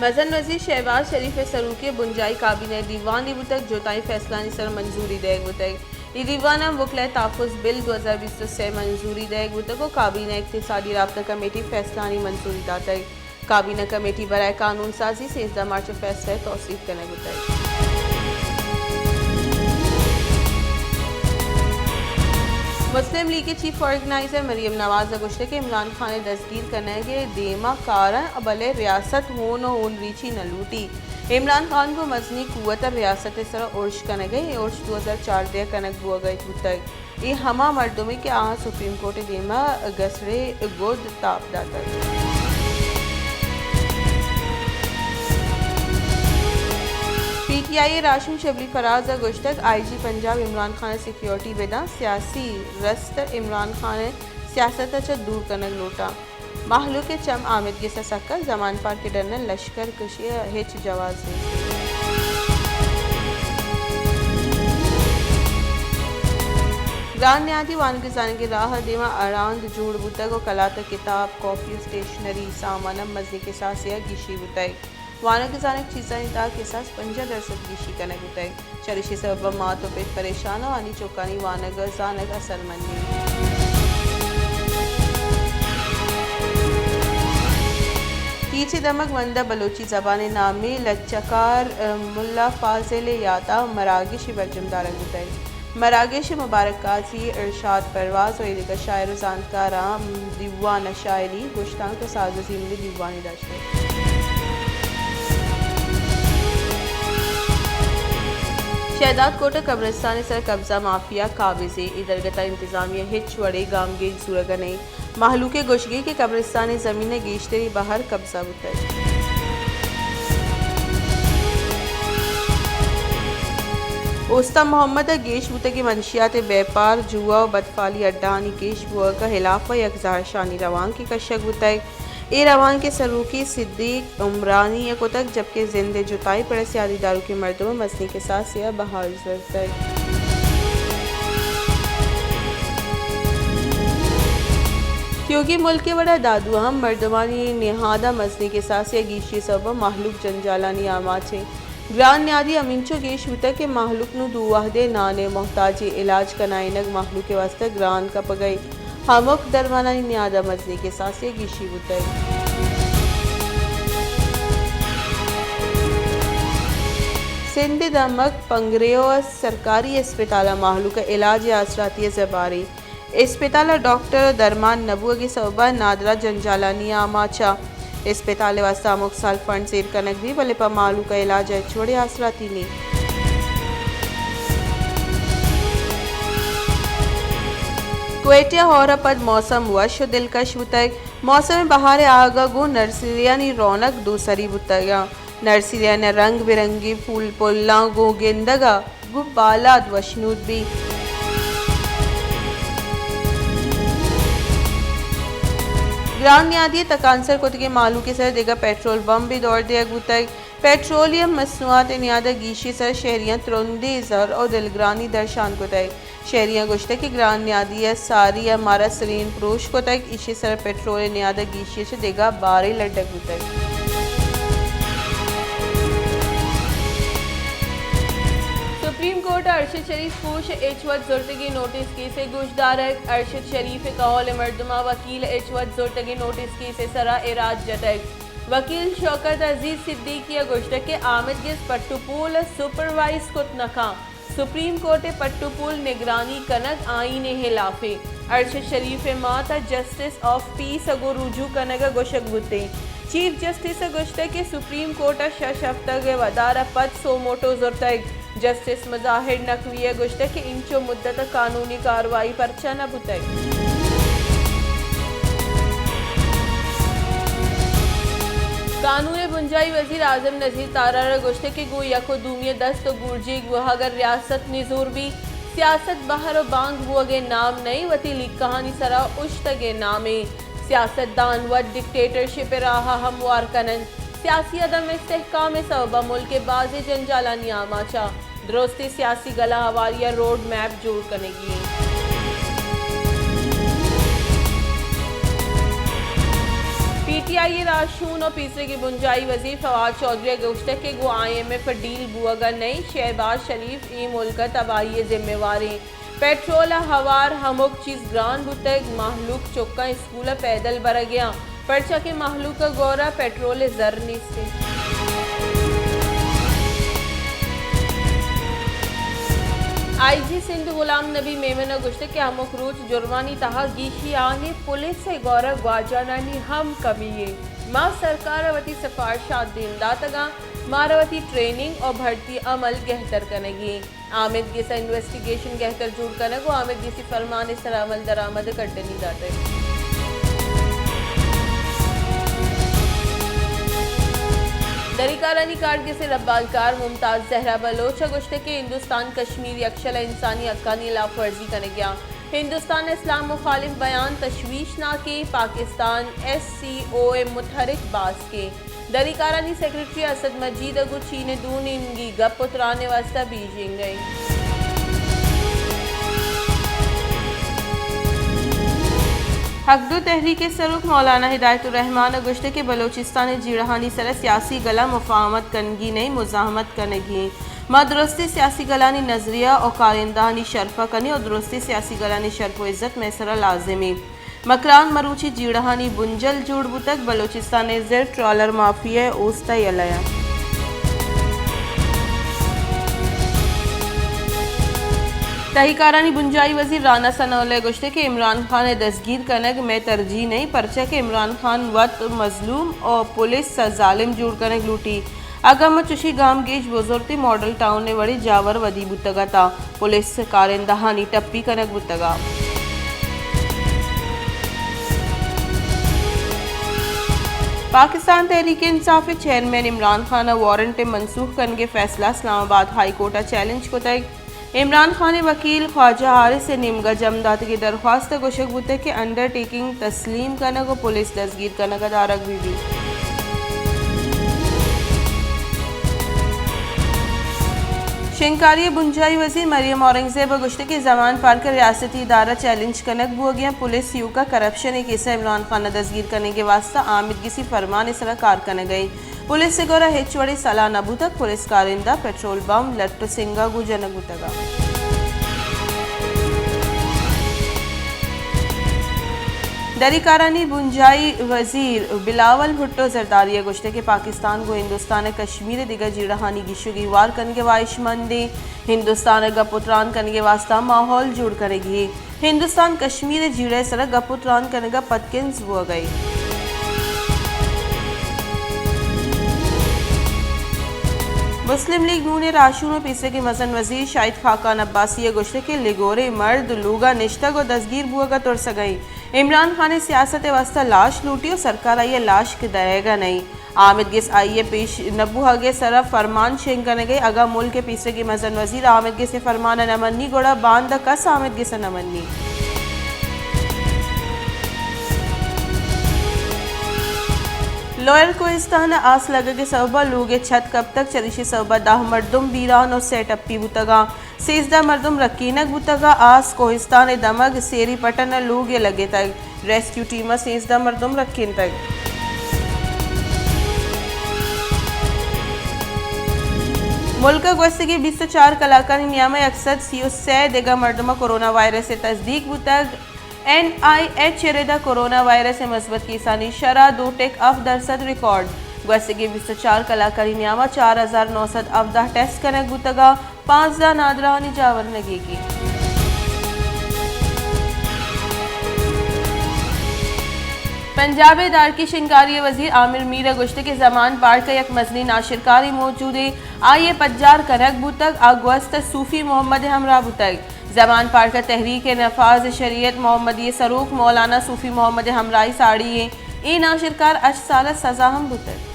مزن وزیر شہباز شریف ءِ سروکی ءَ بنجاہی کابینہ ءِ دیوانے بوتگ، جتائیں فیصلہانی سر ءَ منظوری دئیگ بوتگ۔ اے دیوان ءَ وکلا تحفظ بل دو ہزار بیست ءُ سئے منظوری دئیگ بوتگ ءُ کابینہ اقتصادی رابطہ کمیٹی فیصلہانی منظوری داتگ۔ کابینہ کمیٹی برائے قانون سازی سیزدہ مارچ ءَ فیصلہ ءِ توثیق کنگ بوتگ۔ مسلم لیگ ءِ چیف آرگنائزر مریم نواز ءَ گوشتگ کہ عمران خان ءِ دزگیر کنگ ءِ دیما کاراں، بلے ریاست ہون ءُ ہون ریچی نہ لوٹی۔ عمران خان گوں مزنیں قوت ءَ ریاست ءِ سرا ارش کنگ ءَ، اے ارش دو ہزار چاردہ ءَ کنگ بوگ ءَ بوتگ۔ اے ہما مردمے کہ آہاں سپریم کورٹ ءِ دیما گسڑے گد تاب داتگ۔ پی ٹی آئی ءِ راہشون شبلی فراز ءَ گوشتگ، آئی جی پنجاب عمران خان ءَ سیکورٹی بداں، سیاسی رست عمران خان ءِ سیاست ءَ چہ دور کنگ لوٹاں۔ مہلوک ءِ چم آمید گس ءَ سک ءَ، زمان پارک ءِ ڈن ءَ لشکر کشی ءِ ہچ جواز نیست۔ گران نیادی وانگزانگ ءِ راہ ءَ دیما اڑاند جوڑ بوتگ ءُ کلات ءُ کتاب، کاپی ءُ اسٹیشنری سامان ءَ مزنیں کساسے ءَ گیشی بوتگ۔ وانگزانگ چیزانی تہا کساس پنجاہ درسد گیشی کنگ بوتگ۔ چریشی سبب ءَ مات ءُ پت پریشان ءُ آنی چکانی وانگ ءُ زانگ اثرمند انت۔ کیچ ءِ دمگ وندا بلوچی زبان ءِ نامی لچہ کار ملا فاضل ءِ یات ءَ مراگشے برجم دارگ بوتگ۔ مراگش ءِ مبارک قاضی ارشاد پرواز ءُ ایدگہ شاعر ءُ زانتکاراں دیوان ءَ شاعری، گشتانک ءُ ساز ءُ زیملی دیوانے داشت۔ شہداد کوٹ ءِ قبرستان ءِ سر قبضہ مافیا قابض ایں، اے درگت ءَ انتظامیہ ہچ وڑیں گامگیج زورگ ءَ نہ ایں۔ مہلوک ءِ گوشگ ایں کہ قبرستان ءِ زمین ءِ گیشتری بہر قبضہ بوتگ۔ اوستہ محمد ءَ گیش بوتگیں منشیات ءِ بیپار، جوا ءُ بدفعلی اڈہانی گیش بوگ ءِ ہلاپ ءَ یک زہرشانی روانکے کشگ بوتگ۔ اے روانک ءِ سروکی صدیق عمرانی ءَ کتگ، جبکہ زند ءِ جتائیں پڑ ءَ سیادی داروکیں مردماں مزنیں کساسے ءَ بہر زرتگ۔ تیوگیں ملک ءِ وڑ ءَ دادو ءَ ہم مردمانی نہاد ءَ مزنیں کساسے ءَ گیشی ءِ سبب ءَ مہلوک جنجالانی آماچ ایں۔ گران نیادی ہمینچو گیش بوتگ کہ مہلوک نوں دو وہدے نان ءِ محتاج ایں۔ علاج کنائینگ مہلوک ءِ واستہ گران کپگ ءَ ایں۔ ہمک درمانانی نیاد ءَ مزنیں کساسے ءَ گیشی بوتگ۔ سندھ ءِ دمگ پنگریو ءِ سرکاری اسپتال ءَ مہلوک ءِ علاج ءِ آسراتی ءَ زبہر ایں۔ اسپتال ءَ ڈاکٹر ءُ درمان نہ بوگ ءِ سبب ءَ نادراہ جنجالانی آماچ ءَ۔ اسپتال ءِ واستہ ہمک سال فنڈز ایر کنگ بیت، بلے پہ مہلوک ءِ علاج ءَ ہچ وڑیں آسراتی نیست۔ کوئٹہ ءَ ہور ءَ پد موسم وش ءُ دلکش بوتگ۔ موسم بہار ءِ آہگ ءَ گوں نرسریانی رونق دوسری بوتگ۔ نرسریانی رنگ برنگیں پھول پلاں گوں گندگ ءَ گوں بالاد وشنود بیت۔ گران نیادی ءِ تکانسر کتگیں مہلوک ءِ سر ءَ دگہ پٹرول بمبے دور دیگ بوتگ۔ پٹرولیم مصنوعات ءِ نیاد ءَ گیشی ءِ سر ءَ شہریاں ترندیں زہر ءُ دلگرانی درشان کتگ۔ شہریاں گوشتگ کہ گران نیادی ءِ ساری ءَ مارا سرین پروش کتگ، ایشی ءِ سر ءَ پٹرول ءِ نیاد ءَ گیشی ءَ چہ دگہ بارے لڈگ بوتگ۔ سپریم کورٹ ءَ ارشد شریف پوش ءِ ہچ وت زرتگیں نوٹس کیس ءِ گوشدارگ۔ ارشد شریف ءِ کہول ءِ مردماں وکیل ءِ ہچ وت زرتگیں نوٹس کیس ءِ سرا اعراض جتگ۔ وکیل شوکت عزیز صدیقی ءَ گوشتگ کہ آمید گس پٹ ءُ پول ءَ سپروائز کت نہ کنت۔ سپریم کورٹ ءِ پٹ ءُ پول نگرانی کنگ آئین ءِ ہلاف ایں۔ ارشد شریف ءِ مات ءَ جسٹس آف پیس ءَ گوں رجوع کنگ ءَ گوشگ بوتیں۔ چیف جسٹس ءَ گوشتگ کہ سپریم کورٹ ءَ شش ہفتگ ءِ ودار ءَ پد سو موٹو زرتگ۔ جسٹس مظاہر نقوی ءَ گوشتگ کہ اینچو مدت ءَ قانونی کاروائی پرچا نہ بوتگ۔ قانون ءِ بنجاہی وزیر اعظم نذیر تارڑ ءَ گوشتگ کہ گوں یک ءُ دومی ءَ دست ءُ گورجیگ بوہگ ءَ ریاست نزور بیت۔ سیاست بہر ءُ بانگ بوہگ ءِ نام نہ ایں، وتی لیکہانی سرا اوشتگ ءِ نام ایں۔ سیاستدان وت ڈکٹیٹرشپ ءِ راہ ءَ ہموار کن انت۔ سیاسی عدم استحکام ءِ سبب ءَ ملک ءِ بازیں جنجالانی آماچ ءَ۔ درستیں سیاسی گلہ ہواری ءِ روڈ میپ جوڑ کنگی انت۔ پی ٹی آئی ءِ راہشون ءُ پیسریگیں بنجاہی وزیر فواد چوہدری ءَ گوشتگ کہ گوں آئی ایم ایف ءَ ڈیل بوگ ءَ نہ اِنت، شہباز شریف اے ملک ءِ تباہی ءِ ذمہ وار اِنت۔ پٹرول ءَ ہوار ہمک چیز گران بوتگ، مہلوک چکاں اسکول ءَ پیدل برگ ءَ اَنت، پرچا کہ مہلوک ءِ گور ءَ پٹرول ءِ زر نیست اِنت۔ آئی جی سندھ غلام نبی میمن ءَ گوشتگ کہ ہمک روچ جرمانی تہا گیشی آنی پولیس ءِ گور ءَ گواجانانی ہم کمی اِنت۔ ما سرکار ءَ وتی سفارشات دیم داتگ اَنت، مارا وتی ٹریننگ ءُ بھرتی عمل گہتر کنگی اِنت۔ آمید گس ءَ انویسٹیگیشن گہتر جوڑ کنگ ءُ آمید گسی فرمان ءِ سرا عمل درآمد ءِ کڈنی داتگ۔ دری کارانی کارگس ءِ ربالکار ممتاز زہرا بلوچ ءَ گوشتگ کہ ہندوستان کشمیر یکشل ءَ انسانی حقانی ہلاف ورزی کنگ ءَ اِنت۔ ہندوستان ءِ اسلام مخالف بیان تشویشناک اِنت، پاکستان ایس سی او ءِ متحرک باسک اِنت۔ دری کارانی سیکرٹری اسد مجید ءَ گوں چین ءَ دو نیمگی گپ ءُ تران ءِ واستہ بیجنگ ءَ اِنت۔ حق دو تحریک ءِ سروک مولانا ہدایت الرحمان ءَ گوشتگ کہ بلوچستان ءِ جیڑہانی سر ءَ سیاسی گل ءَ مفاہمت کنگی نہ اِنت، مزاحمت کنگی اِنت۔ ما درستیں سیاسی گلانی نظریہ ءُ کارندہانی شرپ ءَ کنیں ءُ درستیں سیاسی گلانی شرپ ءُ عزت مئے سر ءَ لازم اِنت۔ مکران مروچی جیڑہانی بنجل جوڑ بوتگ، بلوچستان ءِ زر ٹرالر مافیا ءِ اوست ءَ یلہ اِنت۔ تہی کارانی بنجاہی وزیر رانا ثناء اللہ ءَ گوشتگ کہ عمران خان ءِ دزگیر کنگ مئے ترجیح نہ اِنت، پرچا کہ عمران خان وت مظلوم ءُ پولیس ءَ ظالم جوڑ کنگ لوٹیت۔ اگاں ما چشیں گامگیج بزرتیں، ماڈل ٹاؤن ءِ وڑیں جاور ودی بوتگ اَت ءُ پولیس کارندہانی ٹپی کنگ بوتگ اَت۔ پاکستان تحریک انصاف ءِ چیئرمین عمران خان ءِ وارنٹ ءِ منسوخ کنگ ءِ فیصلہ اسلام آباد ہائی کورٹ ءَ چیلنج کتگ۔ عمران خان ءِ وکیل خواجہ حارث ءِ نیمگ ءَ جم داتگیں درخواست ءَ گوشگ بوتگ کہ انڈر ٹیکنگ تسلیم کنگ ءُ پولیس دزگیر کنگ ءَ دارگ بہ بیت۔ شنگکاری ءِ بنجاہی وزیر مریم اورنگزیب ءَ گوشتگ کہ زمان پارک ءِ ریاستی ادارہ چیلنج کنگ بوگ ءَ اَنت، پولیس ایوک ءَ کرپشن ءِ کیس ءَ عمران خان ءَ دزگیر کنگ ءِ واستہ آمدگسی فرمان ءِ سرا کار کنگ ءَ اِنت۔ پولیس ءِ گورا ہچ وڑیں سلاہ نہ بوتگ، پولیس کارندہ پٹرول بم، لٹ ءُ سنگ ءَ گوں جنگ بوتگ اَنت۔ دری کارانی بنجاہی وزیر بلاول بھٹو زرداری ءَ گوشتگ کہ پاکستان گوں ہندوستان ءِ کشمیر ءِ دگہ جیڑہانی گیش ءُ گیوار کنگ ءِ واہشمند اِنت، ہندوستان ءَ گپ ءُ تران کنگ ءِ واستہ ماحول جوڑ کنگی اِنت۔ ہندوستان کشمیر ءِ جیڑہ ءِ سرا گپ ءُ تران کنگ ءَ پدکنز بوگ ءَ اِنت۔ مسلم لیگ نون ءِ راہشون ءُ پیسریگیں مزن وزیر شاہد خاقان عباسی ءَ گوشتگ کہ لگوریں مرد لوگ ءَ نشتگ ءُ دزگیر بوگ ءَ ترسگ ءَ اِنت۔ عمران خان ءِ سیاست ءِ واستہ لاش لوٹی ءُ سرکار آئی ءِ لاش کہ دئیگ ءَ نہ اِنت۔ آمدگس آئی ءِ پیش نہ بوہگ ءِ سرا فرمان شنگ کنگ ءَ اِنت۔ اگاں ملک ءِ پیسریگیں مزن وزیر آمدگس ءِ فرمان ءَ نہ منی گڑا باندا کس آمدگس ءَ نہ منی۔ لوئر کوہستان ءَ آس لگگ ءِ سبب ءَ لوگ ءِ چھت کپتگ، چریشی ءِ سبب ءَ دہ مردم بیران ءُ سئے ٹپی بوتگ اَنت۔ سیزدہ مردم رکینگ بوتگ ءُ آس کوہستان ءِ دمگ سیری پٹن ءَ لوگ ءَ لگتگ۔ ریسکیو ٹیم ءَ سیزدہ مردم رکینتگ۔ ملک ءَ گوستگیں بیست ءُ چار کلاکانی نیام ءَ یک سد سی ءُ سئے دگہ مردم ءَ کورونا وائرس ءِ تصدیق بوتگ۔ این آئی ایچ ءِ رد ءَ کورونا وائرس ءِ مثبت کیسانی شرح دو ٹک ہفت درسد ریکارڈ۔ گوستگیں بیست ءُ چار کلاکانی نیام ءَ چار ہزار نو سد ہبدہ ٹیسٹ کنگ بوتگ ءُ پانزدہ نادراہانی جاور نگیگی۔ پنجاب ءِ دارکی شنگکاری ءِ وزیر عامر میر ءَ گوشتگ کہ زمان پارک ءَ یک مزنیں ناشرکارے موجود اِنت، آئی ءِ پجار کنگ بوتگ، آ گوست ءَ صوفی محمد ءِ ہمراہ بوتگ۔ زمان پارک ءَ تحریک نفاذ شریعت محمدی ءِ سروک مولانا صوفی محمد ءِ ہمراہی ساڑی اِنت۔ اے ناشرکار ہشت سال ءَ سزا ہم بوتگ۔